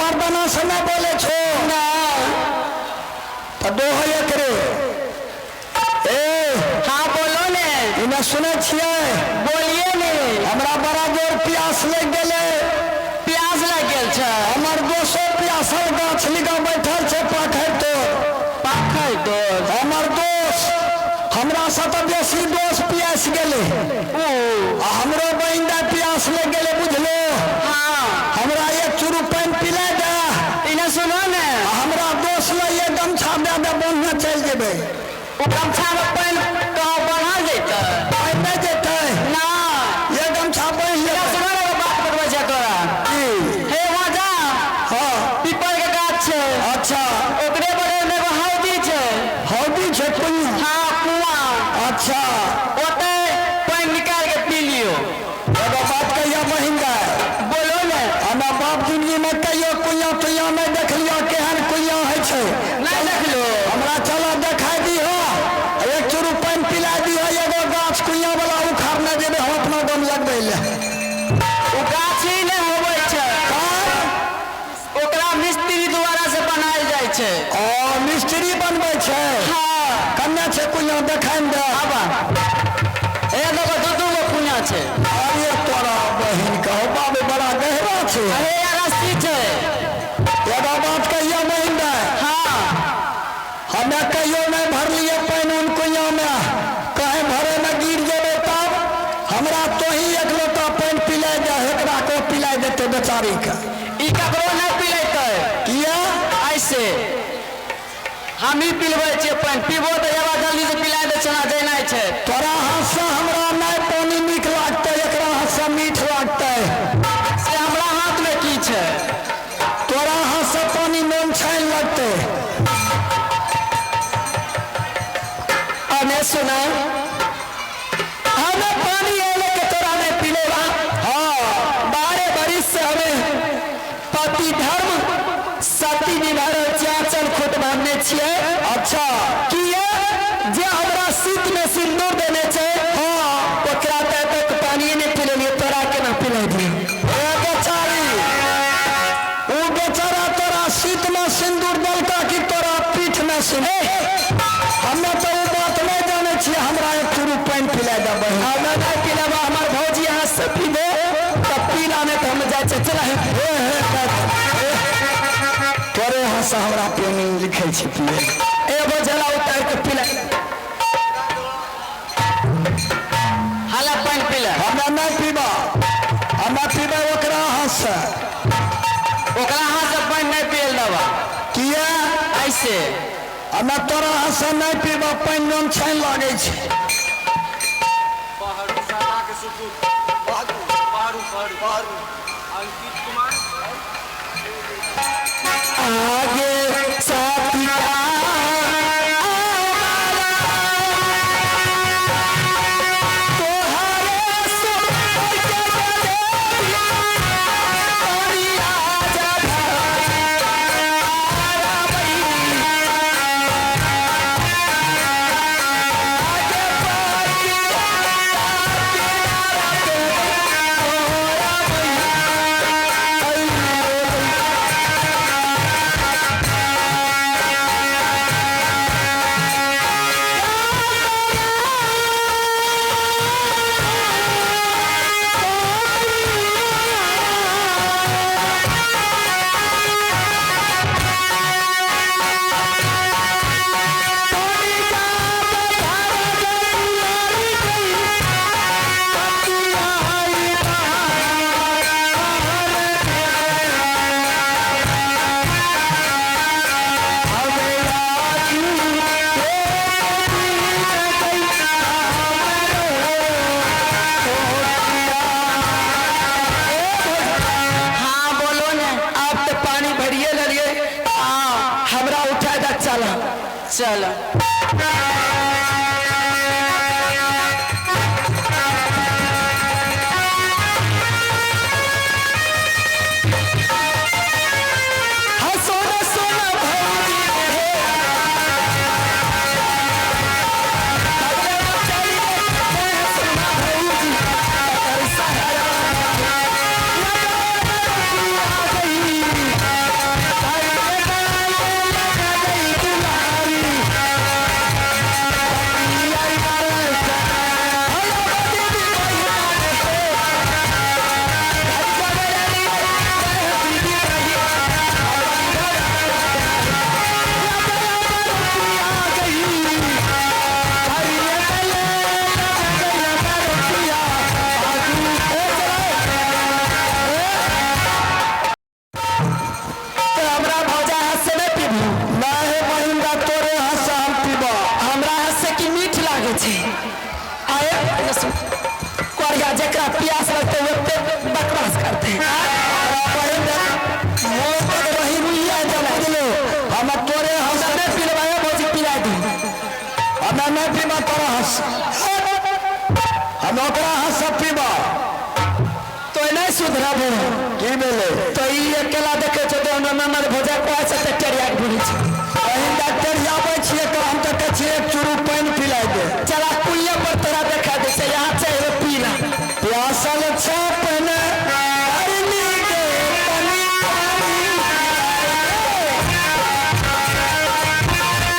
मर्दाना से नहि बोलै छौ? नहि। तऽ दोह एकरे। ए। हाँ, बोलो ने। इने सुनै छियै? बोलिए ने। हमरा बड़ा जोर प्यास लागि गेलै। प्यास लागि गेल छै? हमर दोसो प्यासल गाछ लिगा बैठल छै पाखरि तोर। पाखरि तोर? हमर दोस्त, हमरा से तऽ बेसी दोस्त पियास गेलै। ओ। आ हमरो बहिन दाय प्यास लागि गेलै, बुझलो? हाँ। हमरा एक चुरू पानि पिला दे। इने सुनो ने। आ हमरा दोस्त लए एक गमछा दए दे, बन्हने चलि जेबै। ओ गमछामे पानि कहाँ बढ़ल जेतै? पानि नहि जेतै? ना। एक गमछा बान्हि इने लेबै। सुनो ने, एगो बात बतबै छै तोरा। की? हे, वहाँ जा। हाँ। पीपल के गाछ छै। अच्छा। ओकरे बगल में एगो हौदी छै। हौदी छै, कुइयाँ? हाँ, कुआँ। अच्छा। ओतै पानि निकाल के पी लियो। एगो बात कहिया बहिन दाय? बोलो ने। हमरा बाप जिंदगीमे कहियो कुइयाँ तुइयाँ नहि देखलियो, केहन कुइयाँ होइ छै। नहि देखलो? हमरा चलो देखाइ दिह, एक चुरू पानि पिला दिह। एगो गाछ कुइयाँ वाला उखाड़ने जेबै हम अपना गाम लगबै लए। ओ गाछ ही नहि होबै छै। ओकरा मिस्त्री द्वारा से बनायल जाइ छै। ओ, मिस्त्री बनबै छै? हाँ। कन्ने छै कुइयाँ, देखाइ ने दे। आबा, हे देखो, दू दू गो कुइयाँ छै। अरे तोरा बहिन कहो, बाबे, बड़ा गहरा छै। अरे, रस्सी छै। एगो बात कहिया बहिन दाय? हाँ। हमे कहियो नहि भरलियै पानि उन कुइयाँमे, कहीं भरेमे गिर जेबै तब। हमरा तोही एक लोटा पानि पिलाइ दे, एकरा को पिलाइ देतै बेचारीके। ई ककरो नहि पिलेतै। किया? ऐसे हम ही पिलबै छियै पानि। पीबो तऽ एबा, जल्दी से पिला दै छै, जेनाइ छै। तोरा हाथसँ हमरा नहि पानि नीक लागतै, एकरा हाथसँ मीठ लागतै। से हमरा हाथमे की छै? तोरा हाथसँ पानि नून छानि लगतै। अने सुना, हमें पानी एले के तोरा नहीं पिलेबा। हाँ। 12 बरिस से हमें पति धर्म सती निभा रहल छियै, आँचल खोट बांधने छियै। अच्छा। किया जे हमरा शीत में सिंदूर देने छै, ओकरा तऽ तक पानिए नहि पिलेलियै, तोरा केना पिलै दियै? ए बेचारी, ओ बेचारा तोरा शीतमे सिन्दूर देलका कि तोरा पीठमे सिन्दूर? हमे तऽ ओ बात नहि जानै छियै। हमरा एक चुरू पानि पिलाइ दे बहिन। हमे नहि पिलेबा। हमर भौजी हाथ से पीबे तऽ पीला, नहि तऽ हम जाइ छियै। चला। हे हे, तोरे हाथसँ हमरा प्रेमी लिखै छै पिए। एगो जला उतार के पिला, हाला, पानि पिला। हमे नहि पीबा, हमे पीबै ओकरा हाथसँ। ओकरा हाथ से पानि नहि पियल देबा। किया? ऐसे। हमे तोरा हाथसँ नहि पीबा, पानि नून छानि लागै छै। पहरू सादा के सुपुत्र पहरू पहरू पहरू अंकित कुमार। आगे साथिया, तोहरे सुपर के परिया जा हाँ, बोलो ने। आप तो पानी भरिए ललिए, आ हमरा उठा दे, चल चल। हाँ, सोना सोना भौजी रे। सोना भौजी, सहारा आ गई। हम ओकरा हाथ से पीबा। तो नहीं सुधरबो। की भेलै? तो ई अकेला देखै छौ तऽ हमरा ननद भौजाइ कहै छै तऽ टेरिया के घुरै छै। बहिन डॉक्टर आबै छियै तऽ हम तऽ कहै छियै एक चूरू पानि पिलाइ दे। चला कुइया पर तोरा देखा दै छै, यहाँ चाहिए पीना। प्यासल छै पहिने धरनी के तनी पानी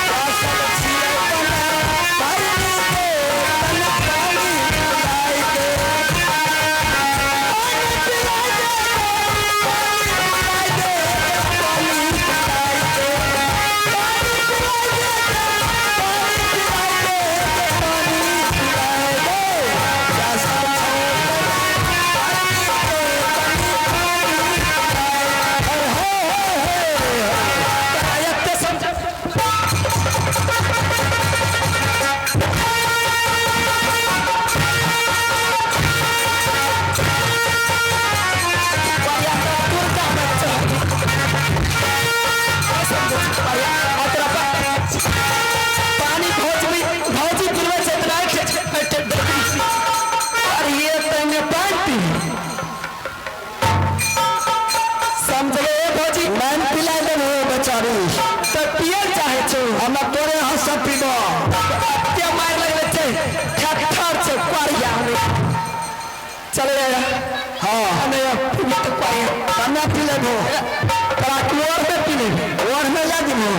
प्यासल छियै पहिने धरनी के तनी पानी पिलाइ दे। पानी पिलाइ दे, पानी पिलाइ दे, पानी पिलाइ दे, पानी पिलाइ दे, पानी पिलाइ दे, पानी पिलाइ दे। प्यासल छै एते समझ पानी भौजी भौजी पिलबै छै तऽ नहि खेच। और ये तने पानि पी समझले भौजी? पानि पिलाइ देबहो बेचारी। तऽ पियल चाहै छौ? हमरा तोरे हाथ से पीबो। एते मारि लगले छै, ठट्ठर छै क्वारिया में। चले हाँ हमे पीबी तऽ क्वारिया। कन्ने पी लेबहो? तोरा और में पी लेबही। और में लए देबहो।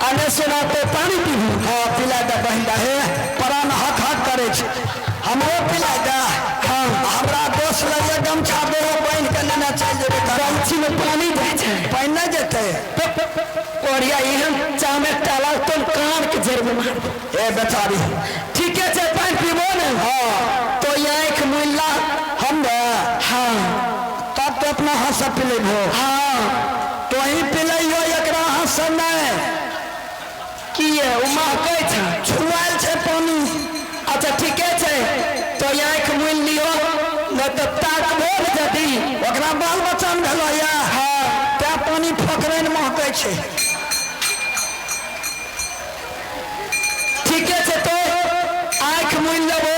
अने सुना तो पानी पीबी। हाँ पिलाइ दे बहिन दा। हे प्राण हक हक करै छै, हमरो पिलाइ दे। हाँ हमरा दोस्त लगे गमछा देहो बान्हि के लेने चलि जेबै। गमछी में पानी जाइ छै। पानि नहि जेतै। कोरिया एहन चामे टाला तुम कान के जड़ में मार। हे बेचारी। ठीके छै, पानि पीबो ने? हाँ। तो आँखि मुल्ला। हम ने? हाँ। तब तो अपना हाथ से पिलेबहो। हाँ। तोही पिलैयो, एकरा हाथ से नहि। की ये ओ महकै छै? छुआयल छै पानि। अच्छा ठीके छै, तो आँखि मुनि लियो, नहि तऽ ताकबो ने जदी। ओकरा बाल बच्चा ने भेलो या। हाँ। तैं पानि फोकरैन महकै छै। ठीके छै, तो आँखि मुनि लेबो,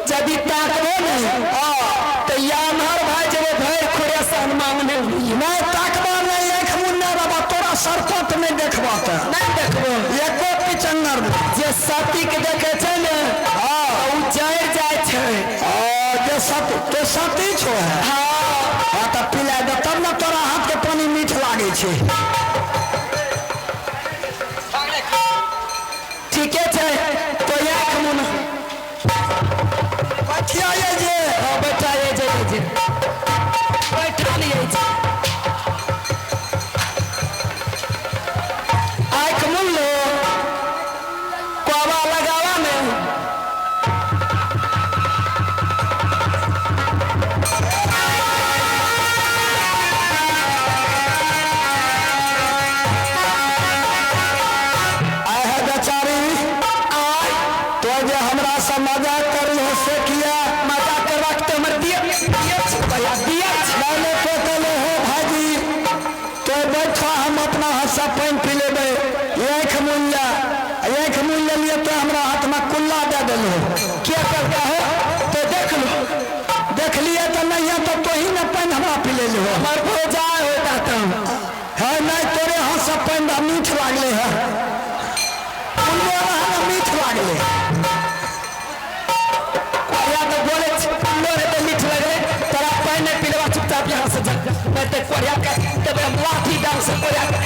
जदि ताकबो ने हाँ। तऽ यामहर भए जेबो भरि खुरेसान मांगने हुई। नहि ताकबा नहि, आँखि मुन्ने रहबा, तोरा सरपत नहि देखबा तऽ। नहि देखबो। एको पिचंगर नहि। जे सती के देखे छै ने, हाँ। ओ जरि जाइ छै। हाँ, जे सती ते सती छो है। हाँ। हाँ तऽ पिला दे तब ने तोरा हाथ के पानि मीठ लागै छै। ठीके छै, तो आँखि मुन। बैठिया ये जे। हाँ बैठा ये जे, ये जे बैठा लिए जे। आँखि मुन लो, कोबा लगावा में। आय है बेचारी। आय। तो जे हमरा से मजाक करी हो से किया? मजाक करबाक तऽ हमर दिया दिया छै भैया, दिया छै। नहीं नहीं, तो कहले हो भाजी तो बैठो, हम अपना हाथ से पानि पी लेबै। आँखि मुनि ले, आँखि मुनि लेलियै तो हमरा हाथ में कुल्ला दे देलहो। के करता हो तो देख लो। देखलियै तऽ नहीं है तो तोही ने पानि हमरा पी लेलहो। हमर भौजाइ होता तब। है नहीं, तोरे हाथ से पानि हमरा मीठ लागले है। कुल्लो रहे ने मीठ लागले। कोरिया तऽ बोले कुल्लो रे तऽ मीठ लगले। तोरा पानि नहि पिलबा, चुपचाप यहाँ से जा, नहीं तऽ कोरिया के तब हम लाठी डाल से कोरिया के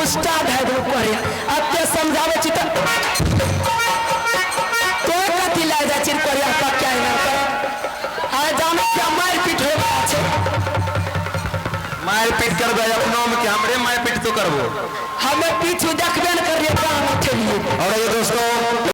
उस्ताद है वो कोरिया। अब के समझाबै छी तऽ तो कथी लए जाइ छी कोरिया पर क्या है पर आ जानो क्या मारि पीट होय बला छै। मारि पीट करबै अपनो में कि हमरे मारि पीट तो करबो? हमे पीछू देखबे ने करिए, कान उठेलिए। और ये दोस्तों